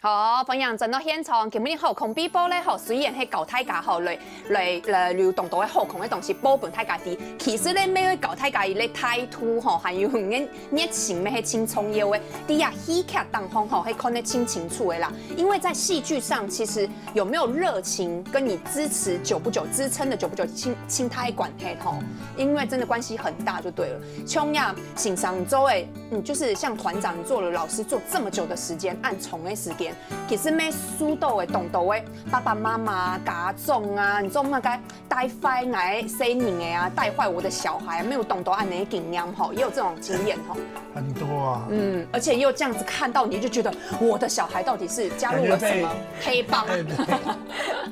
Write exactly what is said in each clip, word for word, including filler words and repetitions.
哦，歡迎轉到現場。今日好空直播咧，吼，雖然係教大家吼，來來來，有當多个好空个東西報分大家知。其實咧，愛教大家一個態度吼，還有熱熱情，乜係盡重要个。在啊戲劇當中吼，係看得盡清楚个啦。因為在戲劇上，其實有沒有熱情，跟你支持久不久、支撐的久不久，盡盡大个關係吼。因為真的關係很大就對了。像呀，先生做个，嗯，就是像團長做了老師做這麼久的時間，恁長个時間， 其實乜收到个當多个爸爸媽媽啊、家長啊，你做麼个帶壞𠊎个細人仔啊，帶壞我的小孩，乜有當多恁樣个經驗吼，也有這種經驗吼。很多啊。嗯，而且又這樣子看到，你就覺得我的小孩到底是加入了什麼黑幫？對對，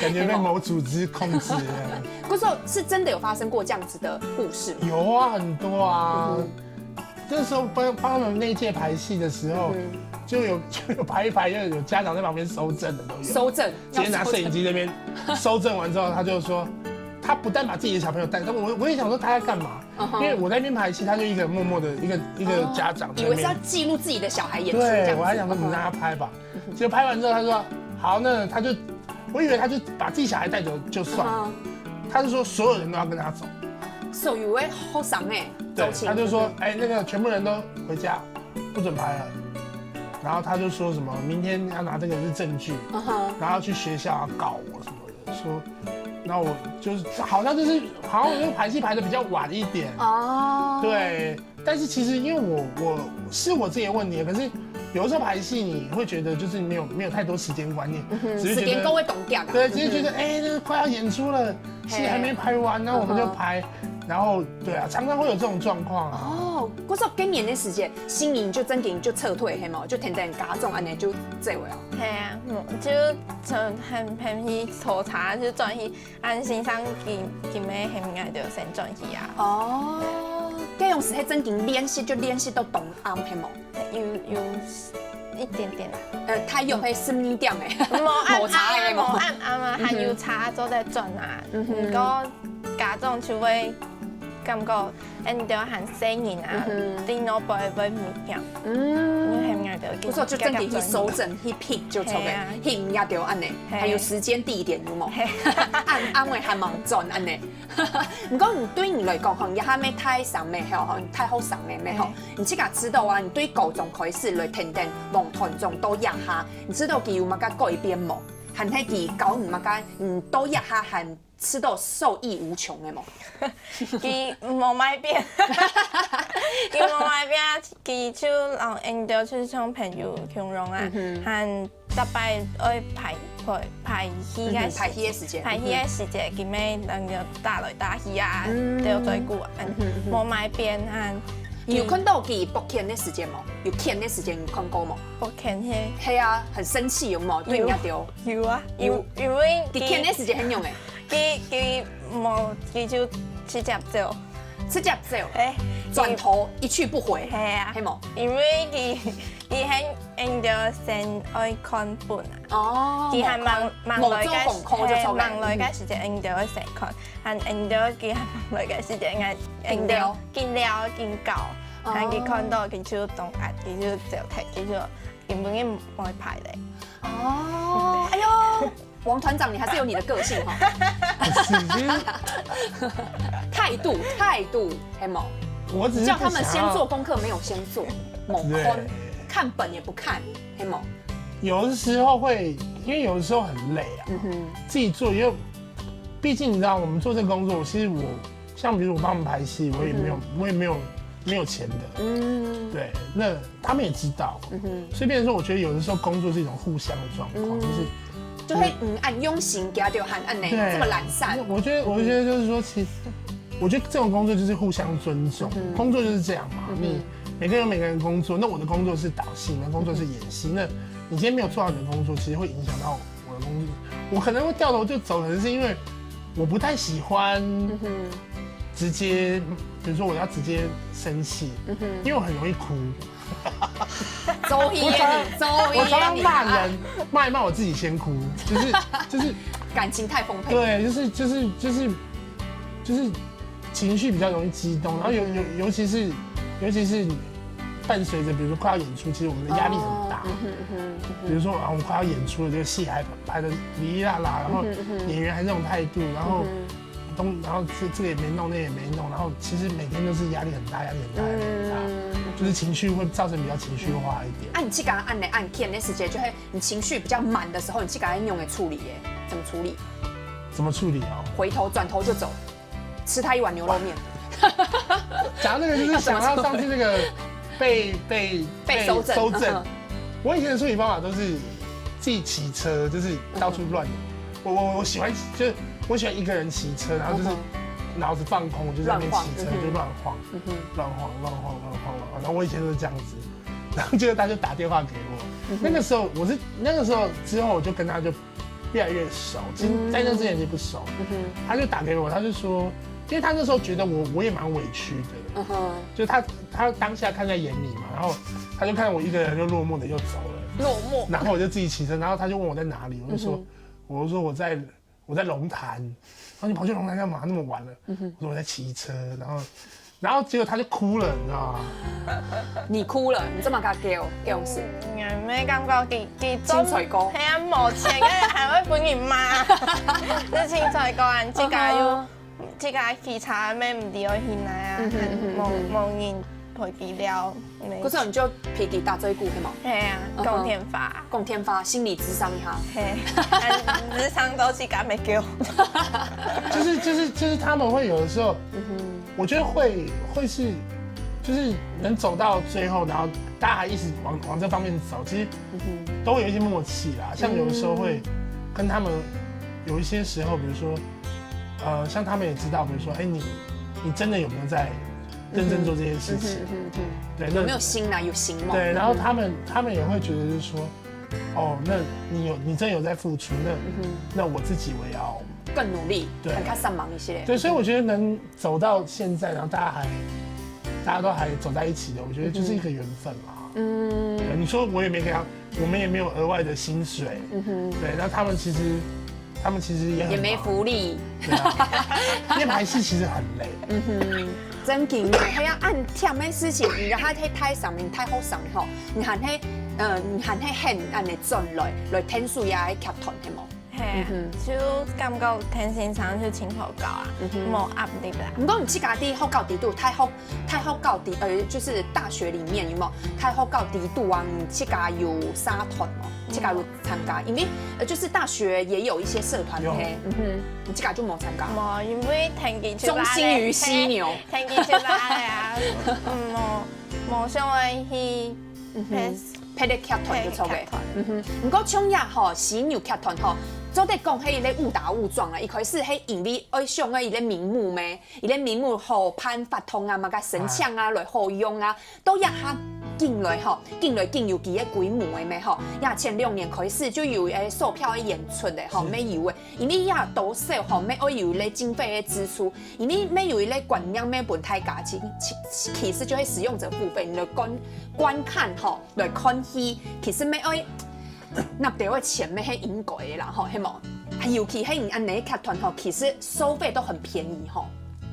感覺被某組織控制了。不是说是真的有發生過這樣子的故事嗎？有啊，很多啊。那時候幫幫他們那屆排戲的時候，就有就有排一排，又有家長在旁邊收證的都有。收證，直接拿攝影機那邊收證完之後，他就說，他不但把自己的小朋友帶，我我也想說他在幹嘛，因為我在那邊排戲，他就一個人默默的一個一個家長在那邊。以為是要記錄自己的小孩演出這樣子。對，我還想說你讓他拍吧，結果拍完之後他說好，那他就，我以為他就把自己小孩帶走就算了，他是說所有人都要跟他走。所以有个學生哎，對，他就說，哎，那個全部人都回家，不准拍了。然後他就說什麼明天要拿這個是證據，然後去學校要告我什麼的，說，那我就是好像就是好像我就排戲排的比較晚一點，哦，對，但是其實因為我我是我自己的問題，可是有的時候排戲你會覺得就是沒有沒有太多時間觀念，只是覺得時間過會當遽啊。對，只是覺得哎，那快要演出了，戲還沒排完，然後我們就排，然後對啊，常常會有這種狀況啊。哦，可是今年个時節，新人就正經就撤退，係無？就跈等家長恁樣就走了。係啊，嗯，就從很很去抽查，就轉去，恁先生佢佢乜喊𠊎兜先轉去啊。哦，該樣時係正經練習就練習到當暗，係無？有有一點點啊。呃，大約係十二點誒，無恁無差个暗啊，無恁暗啊，還有差做得轉啊。毋過家長就會感覺，恁兜還細人啊，電腦背會危險。嗯，喊𠊎兜。不過就正經去收證，去pick就著个，喊𠊎兜恁樣，還有時間地點有無？暗暗个還吂轉恁樣。 毋過你對你來講吼，你還無大學生个吼，你大學生个咩吼？你自家知道啊，你對高中開始來跈等王團長到這下，你知道佢有麼个改變無？還係佢教你麼个，你到這下還知道受益無窮个無？佢無麼个變，佢無麼个變，佢就嗯，𠊎兜就像朋友共樣啊，還 逐擺愛排排排戲个嗯哼，排戲个時間排戲个時節，佢乜能夠打來打去啊，都有照顧，嗯，無麼个變啊。你有看到佢發譴个時間無？有譴个時間有看過無？發譴係係啊，很生氣有無？對人家丟。有啊，有因為佢譴个時間很勇誒，佢佢無佢就直接走，直接走，哎，轉頭一去不回，係啊係，無？因為佢佢喊𠊎兜先愛看本啊。哦，佢還吂吂來个無做功課就著个係吂來个時節，𠊎兜愛先看，還𠊎兜佢還吂來个時節，𠊎𠊎兜緊聊緊搞，還佢看到佢就當閼，佢就走忒，佢就根本就無愛排咧。哦，哎喲，王團長，你還是有你的個性哈。是，其實態度，態度，係無？我只是叫他們不想要先做功課，沒有先做，猛對看，看本也不看，係無？有的時候會，因為有的時候很累啊，自己做，因為畢竟你知道，我們做這個工作，其實我像比如我幫他們排戲，我也沒有，我也沒有沒有錢的，嗯，對，那他們也知道，所以變成說，我覺得有的時候工作是一種互相的狀況，就是就會嗯，恁用心，佢就還恁呢，對，這麼懶散。我覺得，我覺得就是說，其實我覺得這種工作就是互相尊重，工作就是這樣嘛，你每個人有每個人工作，那我的工作是導戲，你的工作是演戲，那你今天沒有做好你的工作，其實會影響到我的工作，我可能會掉頭就走，可能是因為我不太喜歡直接，比如說我要直接生氣，因為我很容易哭。周一我常夜，周一夜我常常你罵人，骂一骂我自己先哭，就是就是感情太豐沛。对，就是就是就是就是情绪比较容易激动，然后尤尤尤其是尤其是伴随着比如说快要演出，其实我们的压力很大。嗯哼嗯哼嗯哼比如说啊，我们快要演出了，这个戏还拍的哩哩啦啦，然后嗯哼嗯哼演员还是那种态度，然后嗯东，然后这这个也没弄，那个也没弄，然后其实每天都是压力很大，压力很大，压力很大，嗯就是情绪会造成比较情绪化一点。啊，你去给他按呢按鍵的时间，就会你情绪比较满的时候，你去给他用的处理耶，怎么处理？怎么处理啊？回头转头就走，吃他一碗牛肉面。讲到这个，就是想到上次那个被被被搜证搜证嗯。我以前的处理方法都是自己骑车，就是到处乱。我我我喜欢就是我喜欢一个人骑车，然后就是嗯脑子放空，我就在那边骑车乱晃嗯哼就乱晃，嗯哼，乱晃乱晃乱晃乱晃。然后我以前都是这样子，然后结果他就打电话给我。嗯哼那个时候我是那个时候之后我就跟他就越来越熟，其实在那之前就不熟。嗯哼，他就打给我，他就说，因为他那时候觉得我我也蛮委屈的，嗯哼，就他他当下看在眼里嘛，然后他就看我一个人就落寞的又走了，落寞。然后我就自己骑车，然后他就问我在哪里，我就说，嗯我就说我在我在龙潭，然后你跑去龙潭干嘛？那么晚了，嗯哼我说我在骑车，然后然后结果他就哭了，你知道吗？你哭了，你这么给他给我给我死，嗯，没感觉佢佢清脆歌係啊，無錢个還會分人罵，你清脆歌啊，自家又自家騎車咩毋知愛去哪啊，嗯哼嗯哼無無人陪佢聊。可是你就陪佢打嘴鼓，係吗？係啊，嗯哼講電話，講電話，心理諮商一下。係，智商都自家沒夠。就是就是就是他们会有的时候，嗯哼，我觉得会会是就是能走到最后，然后大家还一直往往这方面走，其实嗯哼，都会有一些默契啦。像有的时候会跟他们有一些时候，比如说，呃，像他们也知道，比如说，哎，你你真的有没有在认真做这件事情？嗯哼嗯哼，对，有没有那心啊？有心吗？对，然后他们他们也会觉得就是说，哦，那你有你真的有在付出，那嗯那我自己我也要哼，更努力，对很看上忙一些。对，所以我觉得能走到现在，然后大家还大家都还走在一起的，我觉得就是一个缘分嘛。嗯对，你说我也没给他，我们也没有额外的薪水，嗯哼，对，那他们其实他们其实也很也没忙福利。对啊，因为排戏其实很累。嗯哼，真紧呢，还要按忝的事情，你让他去太上面太好上吼，你还去呃，你还去喊按呢转来来听书呀，剧团，系无？係啊嗯，就感覺聽先生就清楚教啊，嗯哼無壓力啦。毋過你自家佇學校底肚，大學大學校底，呃，就是大學裡面有無？大學校底肚啊，你自家有社團無？自家有參加，因為呃，就是大學也有一些社團有嘿，嗯哼，你自家就無參加。無，因為天氣出忠心於犀牛。天氣出來啊，嗯，無無想愛去嗯哼，別个劇團就錯个。嗯哼，毋過像這吼，犀牛劇團吼，做得講係一個誤打誤撞啦。一開始係因為愛想个一個名目咩，一個名目好辦活動啊，麼个申請啊，來好用啊，都一下緊來吼，緊來緊有佢个規模个咩吼。也前兩年開始就有誒售票个演出个吼，沒有个，因為也多少吼，沒愛有一個經費个支出，因為沒有一個觀念，沒分大家，其其其實就係使用者付費，你的觀觀看吼。 來看戲，其實乜愛納到个錢乜係應該个啦吼，係無？尤其係你恁呢劇團吼，其實收費都很便宜吼。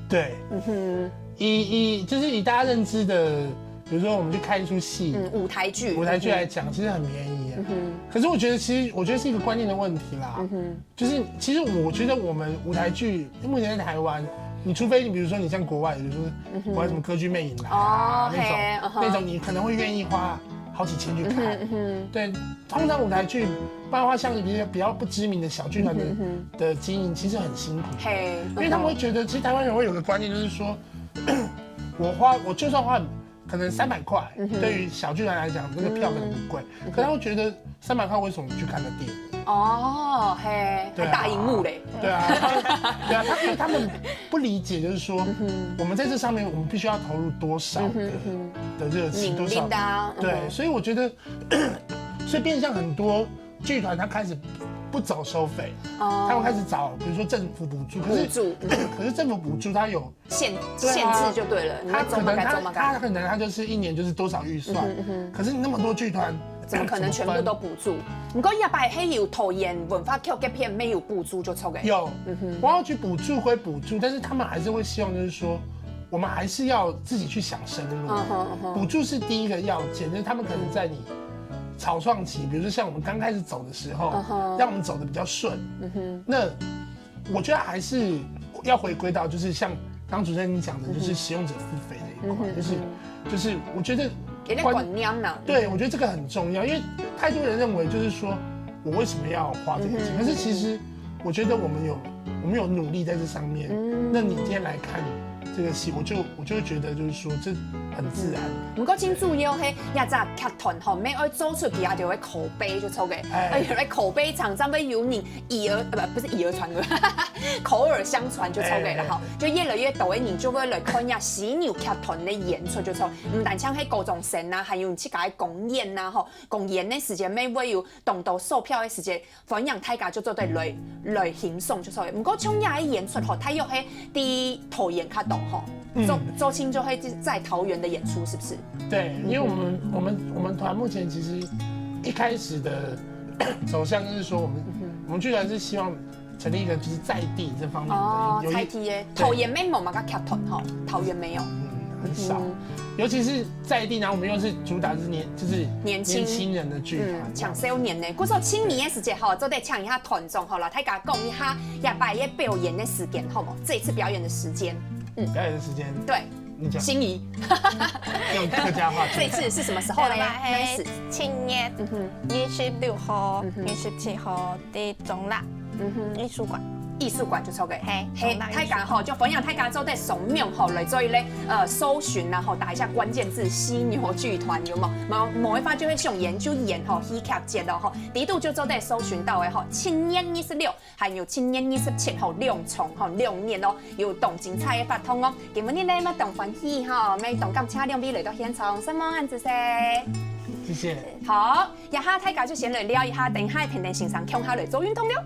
对，嗯哼，以以就是以大家认知的，比如说我们去看一出戏，嗯，舞台劇，舞台剧来讲，其实很便宜啊。嗯哼，可是我觉得，其实我觉得是一个观念的问题啦。嗯哼，就是其实我觉得我们舞台剧目前在台湾，你除非你比如说你像国外，比如说嗯哼国外什么歌剧魅影来哦啊，那嘿嗯哼种那种你可能会愿意花好几千去看。嗯哼，对，通常舞台剧，包括像一些比较不知名的小剧团的嗯哼的经营，其实很辛苦，嘿，因为他们会觉得，其实台湾人会有个观念，就是说，我花我就算花可能三百块，嗯哼对于小剧团来讲，那个票可能不贵，可他会觉得三百块为什么我去看个电影？哦，嘿，对啊還大螢幕嘞，对啊，他们对啊，他因为他们不理解，就是说，嗯我们在这上面我们必须要投入多少的嗯哼嗯的热情，努力多少的啊，对，嗯所以我觉得，所以变相很多剧团他开始不走收费，哦他们开始找比如说政府补助，可是补助，可是政府补助它有限对啊限制就對了，你要做麼他可能他个做麼个。他可能他就是一年就是多少预算，嗯哼嗯哼可是你那么多剧团怎麼可能全部都補助？毋過這擺係有桃園文化局該片沒有補助就錯个。有嗯哼，文化局補助歸補助，但是他們還是會希望就是說，我们还是要自己去想生路。嗯哼嗯哼补助是第一个要件，就是他们可能在你草创期，比如说像我们刚开始走的时候嗯哼让我们走的比较顺。嗯哼，那我觉得还是要回归到，就是像刚主持人你讲的，就是使用者付费的一块，嗯哼就是就是我觉得有点关观念呐。对，我觉得这个很重要，因为太多人认为就是说我为什么要花这个钱？嗯哼可是其实我觉得我们有我们有努力在这上面。嗯那你今天来看这个戏，我就我就会觉得就是说这很自然。毋過真主要係，這隻劇團吼，愛做出佢个口碑就著个，哎而且口碑常常會有人以讹呃不是以讹傳讹，口耳相傳就著个啦吼，就越來越多个人就會來看這西牛劇團个演出就著，毋單淨係高中生啊，還有自家个公演啊吼，公演个時節，乜會有當多售票个時節，歡迎大家就做得來來欣賞就著个。毋過像這个演出吼，大約係在桃園較多吼，嗯周周青就會在桃園的演出，是不是？对，因为我们我们我们团目前其实一开始的走向就是说，我们我们剧团是希望成立一个就是在地这方面的哦有，有一在地个，桃園乜無麼个劇團吼，桃園沒有。嗯很少，尤其是在地，然后我们又是主打就是年就是年轻年轻人的剧团嗯，青少年呢，故所青年个時節吼，做得請一下團長吼，來大家講一下這擺个表演个時間，好無？這一次表演的時間，表演的时间，對，你讲心儀，用客家话去這一次是什麼時候呢？好啦，開始係，七月嗯哼，二十六號、嗯哼二十七號在中壢，嗯哼。藝術館。藝術館就著个，嘿嘿，中壢藝術大家吼就歡迎大家做得上網吼來做一個呃搜尋啊吼，打一下關鍵字西牛劇團有無？無無个話就會上演就演吼戲劇節咯吼，裡肚就做得搜尋到个吼，七月二十六，還有七月二十七號兩場吼兩日哦，有當精彩个活動哦。今晡日呢，乜當歡喜吼，乜當感謝兩位來到現場，承蒙恁仔細。谢谢。好，這下大家就先來尞一下，等一下平平先生共下來做運動了。